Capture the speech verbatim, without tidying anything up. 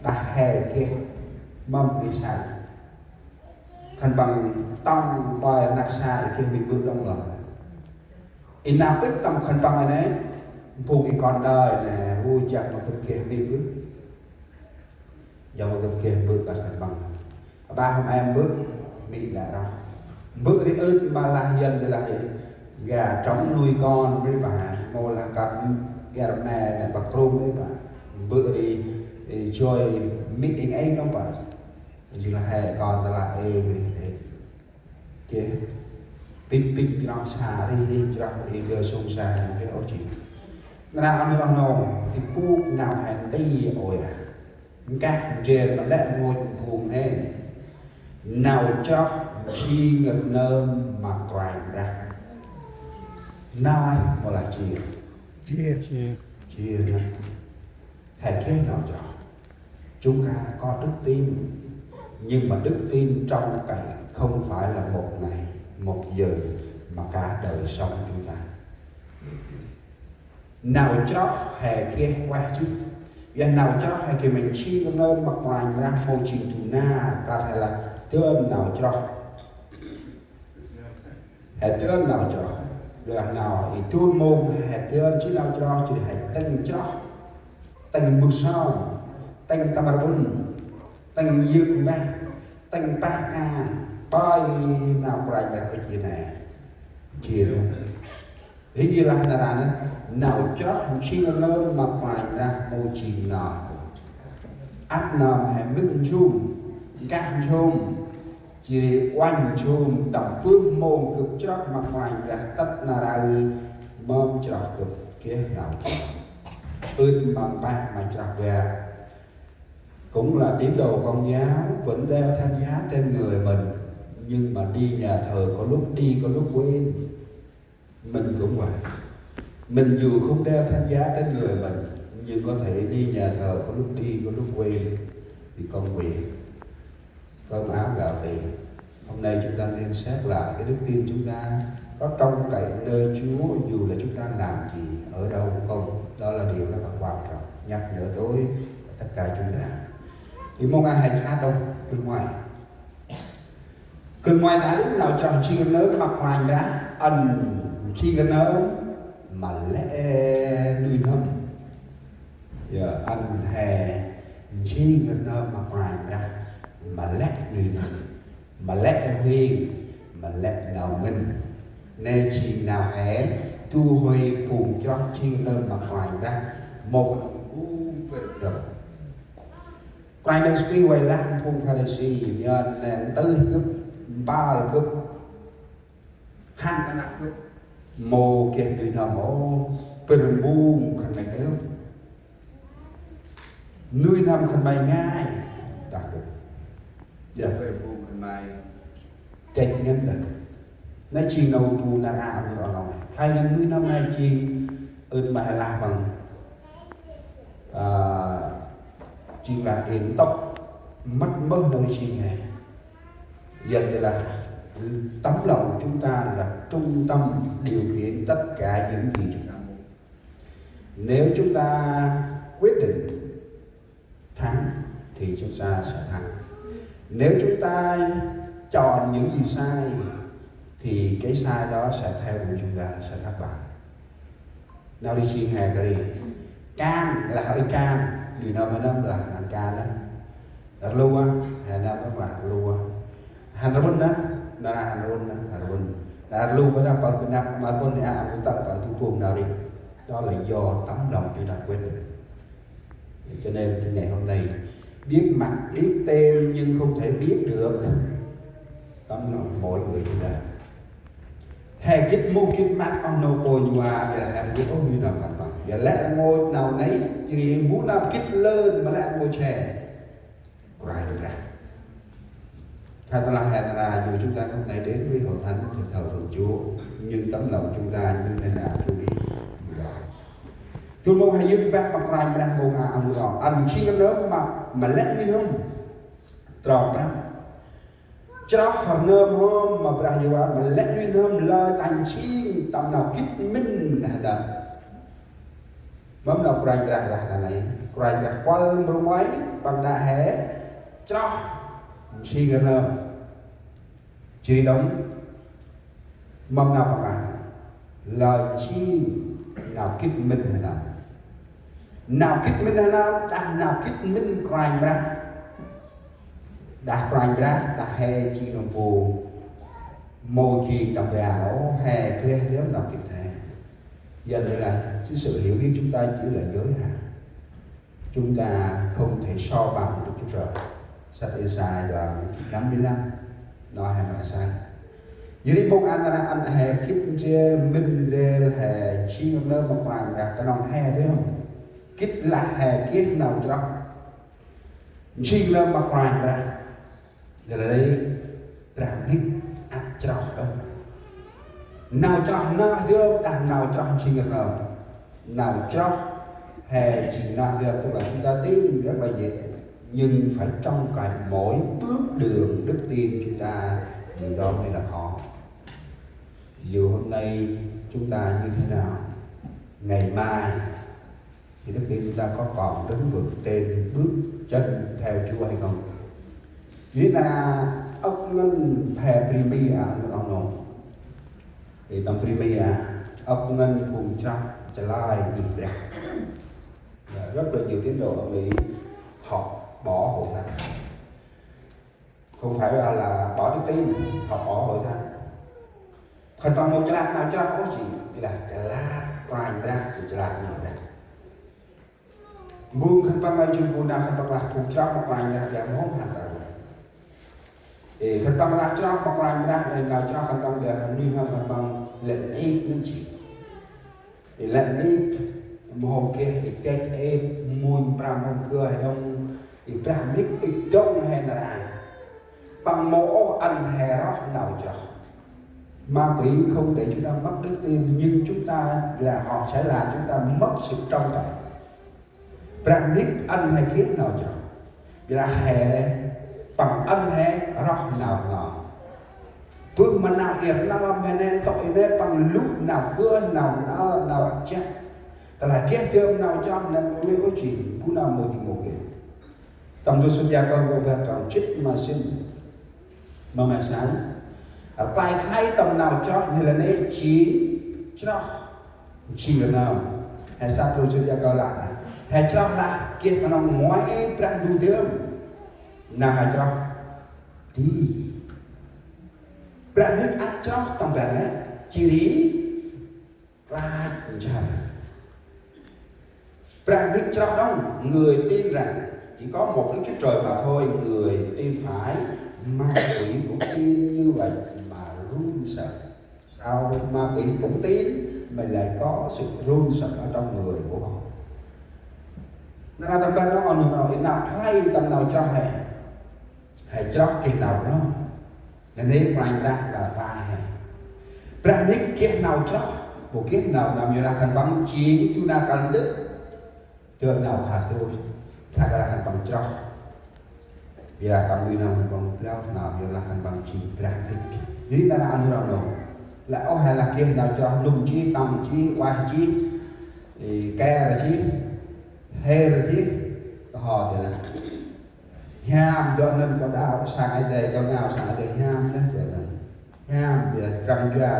Đah he geh mâm i sai. Khân păng tâm ƀai rnăk sa i geh mĭn mbơ̆ đŏng lŏ. I nau ŭch tâm khân păng i nê, phung i kon đơi nê, u jăk ma gâp geh mĭn mbơ̆. Jăk ma gâp geh mbơ̆ kơt khân păng. Ƀă hôm em mbơ̆, mĭn lĕ rŏ. Mbơ̆ ri ŭch ma lah yăn ri lah ri. Gâp trŏng nuôi con ri pă, mâu lah kơt iăr me nê pă krŭng ri pă. Mbơ̆ ri, ri joi mĭn êng êng nŏng pă. Jêng lah he kon ta lah êng ri êng. Geh, pĭt pĭt jrŏh sa ri ri jrŏh i gơ sông sa geh ôh jêng. Nđa ăn rŏ nô, ti pŭk nau he nti ôi a. Nkah ndrel ma lĕ rngôch phung he. Nau chroh jêng rnơm ma Kôranh Brah. Nai mâu lah jêr. Jêr. Jêr. Jêr nê. He geh nau chroh. Chúng ta có đức tin, nhưng mà đức tin trông cậy không phải là một ngày, một giờ, mà cả đời sống chúng ta. Nau chroh he geh ueh jêh. Yơn nau chroh he geh mĭn jêng rnơm ma Kôranh Brah mâu jêng du nar, kơt he lah dơn nau chroh. He dơn nau chroh. Ƀiălah nau i dơn mông he dơn jêh nau chroh, jêh he tĭng chroh, tĭng mbơh sơm, tĭng tâm rbŭn, tĭng yơk mbah, tĭng pah kan, ƀơi nau Kôranh Brah ŭch i nê. Jêh nê. Ri i lah nar aơ nê, nau chroh jêng rnơm ma Kôranh Brah mâu jêng nơm. Ăp nơm he mĭn jum, nkah jum, jêh ri uănh jum tâm bơh mông gâp chroh ma Kôranh Brah tât nar aơ mâm chroh gâp geh nau chroh. Ưt mâm pah ma chroh gâp. Cũng là tín đồ Công giáo, vẫn đeo thánh giá trên người mình, nhưng mà đi nhà thờ có lúc đi, có lúc quên. Mình cũng vậy. Mình dù không đeo thánh giá trên người mình, nhưng có thể đi nhà thờ có lúc đi, có lúc quên vì công việc, cơm áo gạo tiền. Hôm nay chúng ta nên xét lại cái đức tin chúng ta có trông cậy nơi Chúa dù là chúng ta làm gì, ở đâu không. Đó là điều rất là quan trọng, nhắc nhở đối với tất cả chúng ta. Thì mông a hạch hát đâu, bên ngoài. Kơt ngoai ta nau chroh jêng rnơm ma Kôranh Brah, ăn jêng rnơm ma lĕ nuih n'hâm. Yơn ăn he jêng rnơm ma Kôranh Brah ma lĕ nuih n'hâm, ma lĕ rhiêng, ma lĕ nau mĭn. Nê jêng nau he du huê phung chroh jêng rnơm ma Kôranh Brah, mâu phung bơh đŏng. Kôranh Yêsu Krist vay lah phung Pharisi, yơn nê ntưh gâp, mpơl gâp, hăn ta năp gâp, mâu geh nuih n'hâm ôh, bâr mbung khân may kơt. Nuih n'hâm khân may ngai, đah gâp. Yơn bâr mbung khân may kĕch ngăn đah gâp. Nê jêng nau du nar aơ ăn rŏ nô. Khlay ngăn nuih n'hâm nê jêng ưt ma he lah păng. Ơ, jêng lah êng tŏk, mât mbơh nau jêng he. Yơn ri lah tấm lòng chúng ta là trung tâm điều khiển tất cả những gì chúng ta muốn. Nếu chúng ta quyết định thắng thì chúng ta sẽ thắng. Nếu chúng ta chọn những gì sai thì cái sai đó sẽ theo đuổi chúng ta, sẽ thất bại. Nau ri jêng he kơt ri. Kan lah hơi kan, nuih n'hâm ma nơm lah ăn kan nơm. Rlu a, he nơm nơm lah rlu a. Hăn rvŭn nơm, nơm lah hăn rvŭn nơm, hăn rvŭn. Nơm rlu ma nơm păng bơh năp, ma rvŭn nê a, ăn gâp tơ̆ păng du phung nau ri. Đó là do tấm lòng chúng ta quyết định. Cho nên ngày hôm nay, biết mặt, biết tên nhưng không thể biết được tấm lòng mỗi người chúng ta. He gĭt muh gĭt măt oh nô kônh wa, ƀiălah he mâu gĭt ôh nuih n'hâm khân păng. Ƀiălah lĕ rngôch nau nây, jêh ri mbu nau gĭt lơn ma lĕ rngôch he. Kôranh Brah. Kha ta lah he ta lah, dù chúng ta hôm nay đến với hội thánh, thờ phượng Chúa, nhưng tấm lòng chúng ta như thế nào, chú ý điều đó. Tui mông he yơk mbah ma Kôranh Brah mông a, ăn rŏ, ăn jêng rnơm ma, ma lĕ nuih n'hâm. Trong prăp. Chroh rnơm hŏm ma Brah Yêhôva ma lĕ nuih n'hâm lơi ta jêng tâm nau gĭt mĭn he đŏng. Mâm nau Kôranh Brah lah ta nây. Kôranh Brah kuăl mrô ngoai, păng đă he chroh nsing rnơm. Jêh ri đŏng, mâm nau păng lah, lơi jêng nau gĭt mĭn he nơm. Nau gĭt mĭn he nơm, đah nau gĭt mĭn Kôranh Brah. Đah Kôranh Brah, đah he jêng nơm pô mâu jêng tâm ban ôh, he geh nau gĭt he. Yơn, đây là cái sự hiểu biết chúng ta chỉ là giới hạn. Chúng ta không thể so bằng Đức Chúa Trời. Sách Êsai đoạn năm mươi lăm, nói hai mươi sáu. Jêh ri păng ăn ra ăn he gĭt ndrel, mĭn ndrel, he jêng nơm ma Kôranh Brah, knŏng he dơm gĭt lah he geh nau chroh nsing nơm ma Kôranh Brah. Jêh ri Brah Ndu ăt chroh đŏng. Nau chroh nơh dơm đah nau chroh nsing rnơm. Nau chroh he jêng nơh dơm, tức là chúng ta tin rất là dễ, nhưng phải trong cả mỗi bước đường đức tin chúng ta, điều đó mới là khó. Dù hôm nay chúng ta như thế nào, ngày mai thì đức tin chúng ta có còn đứng vững trên bước chân theo Chúa hay không? Jêh ri ta ŏk ngăn he bri mi a, ngăn oh nô. Thì tâm bri mi a, ŏk ngăn phung chroh chalơi ngih Brah. Và rất là nhiều tín đồ ở Mỹ họ bỏ hội thánh. Không phải là, là bỏ đức tin, họ bỏ hội thánh. Khân păng mâu chalăt nau chroh ôh jêng, jêh lah chalăt Kôranh Brah, jêh chalăt ngih Brah. Mông khân păng ngai jŭm bu nau khân păng lah phung chroh ma Kôranh Brah, ƀiă mâu hôm hăn ta. Ê, khân păng lah chroh ma Kôranh Brah, ê, nau chroh khân păng ƀiă nuih n'hâm khân păng lĕ nđa êp nơm jêng. Ê, lĕ nđa êp, mâu hôm geh, ê, têch êp, munh prăm hôm geh, ê, đŏng, ê, Brah Ndu êp đŏng he nar aơ. Păng mâu ôh ăn he roh nau chroh. Ma quỷ không để chúng ta mất đức tin, nhưng chúng ta là họ sẽ làm chúng ta mất sự trông cậy. Brah Ndu ăn he geh nau chroh. Jêh lah he, păng ăn he roh nau ngơi. Bơh ma nau iăt nau lăm he nê, tŏ i nê păng luh nau geh, nau nau, nau jăk. Tơlah geh dơm nau chroh nê, mâu lĕ ôh jêng, bu nau mâu di mâu geh. Tâm du sŭt Yakôp, ƀon bar, trong jê̆t ma sĭn. Ma ma săn. Rplay khlay tâm nau chroh, nê lah nê jêng chroh nsing rnơm. He săk du sŭt Yakôp lah. He chroh lah, geh knŏng ngoai Brah Ndu dơm. Nau he chroh di. Brah Ndu ăt chroh tâm ban lĕ, jêh ri klach nchar. Brah Ndu chroh đŏng, người tin rằng chỉ có một Đức Chúa Trời mà thôi, người tin phải, ma quỷ cũng tin như vậy mà run sợ. Sao ma quỷ cũng tin mà lại có sự run sợ ở trong người của họ? Nar aơ tâm ban nơh, oh nô, nau khlay tâm nau chroh he. He chroh geh nau nơh. Nê nê Kôranh Brah lah tay he. Brah Ndu geh nau chroh, mâu geh nau, nau yorlah khân păng jêng du nau kăl ntĭt. Dơm nau khăt dôih, khăt lah khân păng chroh. Ƀiă lah tâm nuih n'hâm khân păng blao, nau yorlah khân păng jêng Brah Ndu. Jêh ri ta nau ăn rŏng nô. Lah ôh he lah geh nau chroh, nŭm jêh, tâm jêh, ueh jêh, ê, ker jêh, her jêh, kơho jêh lah. Hiam dŏ nơh kâo đao sang Ơi Adai, kâo nao sang Ơi Adai hiam nơh dŏ nơh. Hiam dŏ răng jua.